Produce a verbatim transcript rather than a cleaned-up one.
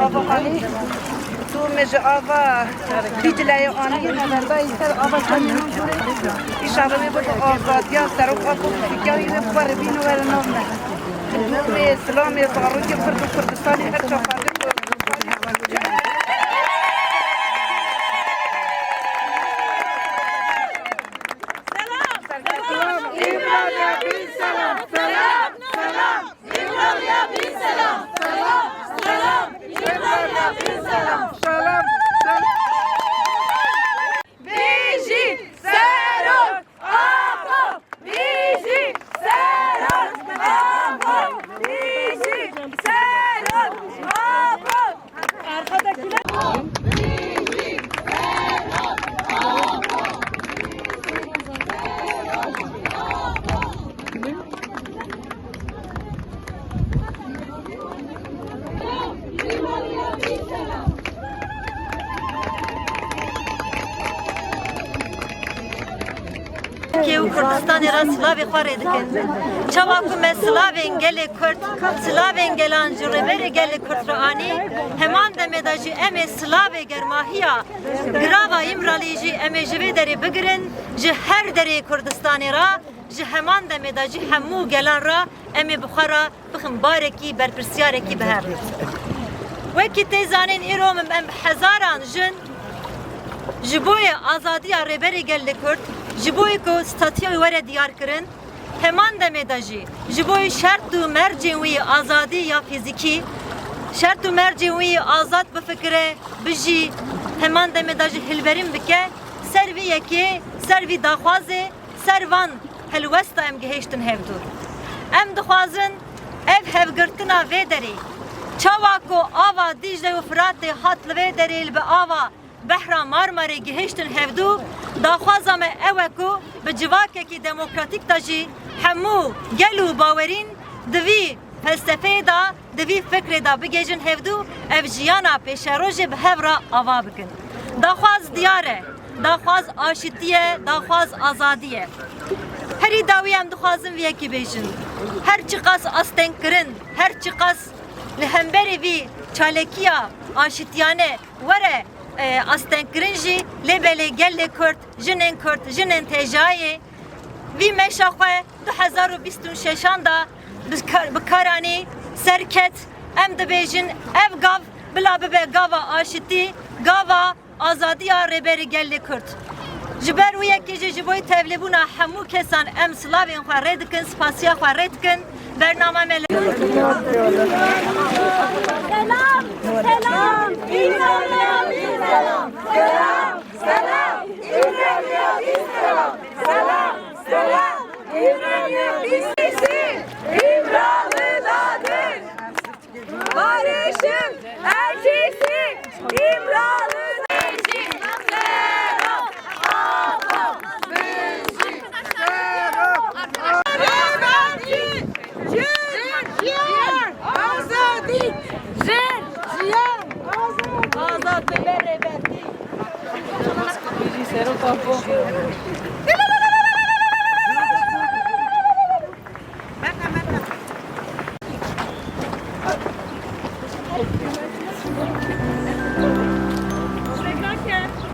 Ava Hanî, tu me ji ava Dîcleyê anî, me verdayî ser ava Çemê Nûrê. Îşallah wê bibe azadiya serok Apo, fikiya wî wê bibe revîn û were nav me. Nûrê, silamê zarokê Kurd û Kurdistanê her çaxandê Kurdistanê. Selam, selam, İmralı'ya bin selam, selam, selam. İmralı'ya bin selam. Selam, selam. İmralı'ya bin selam. Selam, selam. Bijî Serok Apo! Bijî Serok Apo! Bijî Serok Apo! Arkadakiler. Tirkiye û Kurdistanê re silavê xwe rê dikin. Çawa ku me silavên gelê Kurd, silavên gelan ji Rêberê Gelê Kurd re anî, heman demê de jî em ê silavê germahiya girava Îmraliyê jî em ê ji vê derê bigirin, ji her derê Kurdistanê re, ji heman demê de jî hemû gelan re em ê bi xwe re bixin barekî, berpirsiyarekî bi hev. Wekî tê zanîn, îro em bi hezaran jin ji bo yê azadiya Rêberê Gelê Kurd, ji bo yê ku statûya wî were diyarkirin, heman demê de jî ji bo yê şert û mercên wî yê azadî ya fîzîkî, şert û mercên wî yê azad bifikire, bijî, heman demê de jî hilberîn bike, ser vî yekê, ser vî daxwazê, ser van helwesta em gihiştin hevdû. Em dixwazin ev hevgirtina vê derê, çawa ku ava Dîcle û Firatê hat li vê derê li bi ava Behra Marmarê gihiştin hevdû, daxwaza me ew e ku bi civakekî demokratîk de jî hemû gel û bawerîn di vî felsefeyê de, di vî fikrê de bigihîjin hevdû, ev jiyana pêşerojê bi hev re ava bikin. Daxwaz diyar e, daxwaz aşitî ye, daxwaz azadî ye. Herî dawî em dixwazin vî yekê bêjin. Her çiqas astengkirin, her çiqas li hemberî vî çalekiya aşitiyane were, e, astengkirin jî, lê belê gelê Kurd, jinên Kurd, jinên T J A'yê, vî meşa xwe du hezar û bîst û şeşan de bi kar, bi kar anî, ser ket. Em dibêjin, ev gav bila bibe gava aşitî, gava azadiya Rêberê Gelê Kurd. Ji ber wî yekê jî ji bo tevlîbûna hemû kesan em silavên xwe rê dikin, spasiya xwe rê dikin. Bernama me li Selam, selam, İmralı'ya bin selam. Selam, selam, İmralı'ya bin selam. Selam, selam, İmralı'ya bin selam. İmralı'dadır. Barışın elçisi İmralı'dır. Selam, Apo, Bijî, Selam, Apo. Jin, jiyan, azadî. Jin, jiyan, azadî. Azad bibe rêbertî. Bijî Serok Apo.